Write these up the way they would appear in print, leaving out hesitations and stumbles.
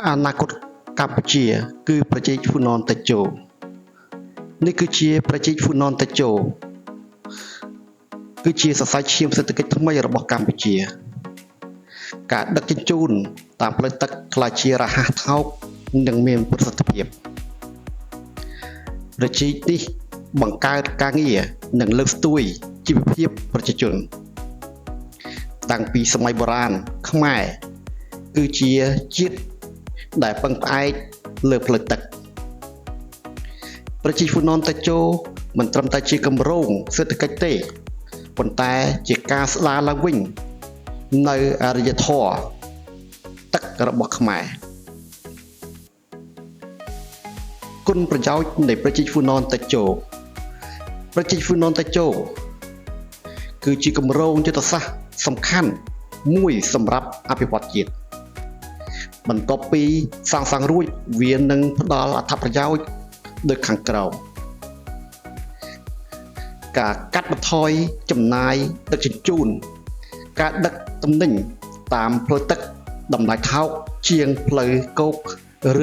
អនាគតកម្ពុជា គឺប្រជាហ្វូណនតេជោនេះគឺជាប្រជាហ្វូណនតេជោគឺជាសរសៃឈាមសេដ្ឋកិច្ចថ្មីរបស់កម្ពុជា ការដឹកជញ្ជូនតាមផ្លូវទឹកក្លាយជារហ័សថោកនិងមានប្រសិទ្ធភាពប្រជានេះបង្កើតការងារនិងលើកស្ទួយជីវភាពប្រជាជន តាំងពីសម័យបុរាណខ្មែរគឺជាជាតិដែលពឹងផ្អែកលើផ្លូវទឹកប្រជាហ្វូណនតេជោមិនត្រឹមតែជាគម្រោងសេដ្ឋកិច្ចទេប៉ុន្តែជាការស្ដារឡើងវិញនៅអរិយធម៌ទឹករបស់ខ្មែរគុណប្រយោជន៍នៃប្រជាហ្វូណនតេជោប្រជាហ្វូណនតេជោគឺជាគម្រោងយុទ្ធសាស្ត្រសំខាន់មួយសម្រាប់អភិវឌ្ឍជាតិបន្ទាប់ពីសាងសង់រួចវានឹងផ្ដល់អត្ថប្រយោជន៍ដូចខាងក្រោមការកាត់បន្ថយចំណាយដឹកជញ្ជូនការដឹកទំនិញតាមផ្លូវទឹកតម្លៃថោកជាងផ្លូវគោក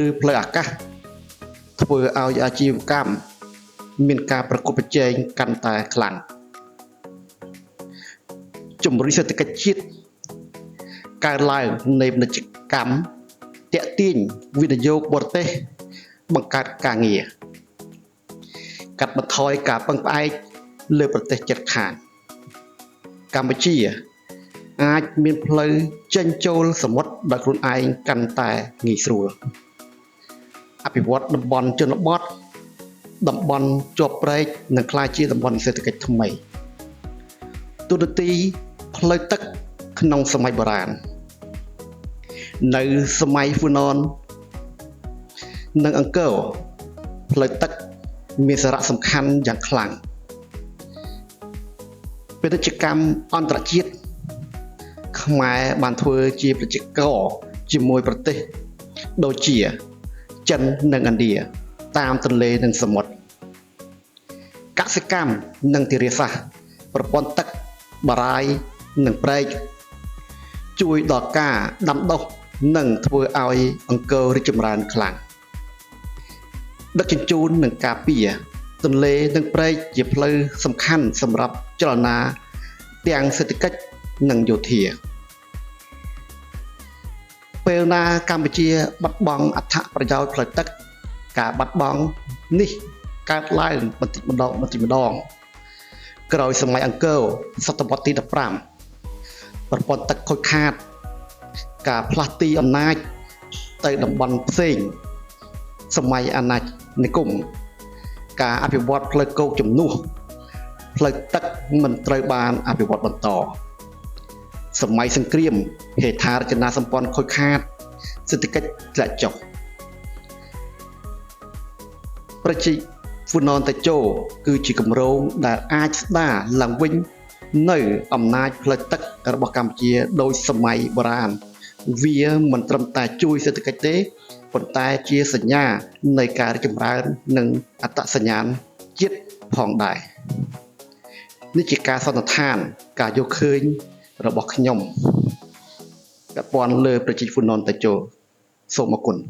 ឬផ្លូវអាកាសធ្វើឲ្យអាជីវកម្មមានការប្រកួតប្រជែងកាន់តែខ្លាំងជំរុញសេដ្ឋកិច្ចជាតិកើនឡើងនៃពាណិជ្ជកម្មទាក់ទាញវិនិយោគបរទេសបង្កើតការងារកាត់បន្ថយការពឹងផ្អែកលើប្រទេសជិតខាងកម្ពុជាអាចមានផ្លូវចេញចូលសមុទ្រដោយខ្លួនឯងកាន់តែងាយស្រួលអភិវឌ្ឍតំបន់ជនបទតំបន់ជាប់ព្រែកនឹងក្លាយជាតំបន់សេដ្ឋកិច្ចថ្មីទូរទីផ្លូវទឹកក្នុងសម័យបុរាណនៅសម័យហ្វូណននិងអង្គរផ្លូវទឹកមានសារៈសំខាន់យ៉ាងខ្លាំងពាណិជ្ជកម្មអន្តរជាតិខ្មែរបានធ្វើជាប្រជាករជាមួយប្រទេសដូចជាចិននិងឥណ្ឌាតាមទន្លេនិងសមុទ្រកសិកម្មនិងធារាសាស្ត្រប្រព័ន្ធទឹកបារាយណ៍និងព្រែកជួយដល់ការដាំដុះនិងធ្វើឲ្យអង្គររីកចម្រើនខ្លាំងដឹកជញ្ជូននិងការពារទន្លេនិងព្រែកជាផ្លូវសំខាន់សម្រាប់ចលនាទាំងសេដ្ឋកិច្ចនិងយោធាពេលណាកម្ពុជាបាត់បង់អត្ថប្រយោជន៍ផ្លូវទឹកការបាត់បង់នេះកើតឡើងបន្តិចម្ដងបន្តិចម្ដងក្រោយសម័យអង្គរសតវត្សទី15ប្រព័ន្ធទឹកខូចខាតការផ្លាស់ទីអំណាចទៅតំបន់ផ្សេងសម័យអាណានិគមការអភិវឌ្ឍផ្លូវគោកជំនួសផ្លូវទឹកមិនត្រូវបានអភិវឌ្ឍបន្តសម័យសង្គ្រាមហេដ្ឋារចនាសម្ព័ន្ធខូចខាតសេដ្ឋកិច្ចធ្លាក់ចុះប្រជាហ្វូណនតេជោគឺជាគម្រោងដែលអាចស្ដារឡើងវិញនៅអំណាចផ្លូវទឹករបស់កម្ពុជាដោយសម័យបុរាណវាមិនត្រឹមតែជួយសេដ្ឋកិច្ចទេប៉ុន្តែជាសញ្ញានៃការរីកចម្រើននិងអត្តសញ្ញាណជាតិផងដែរនេះជាការសន្និដ្ឋានការយកឃើញរបស់ខ្ញុំពាក់ព័ន្ធលើប្រជាហ្វូណនតេជោសូមអរគុណ។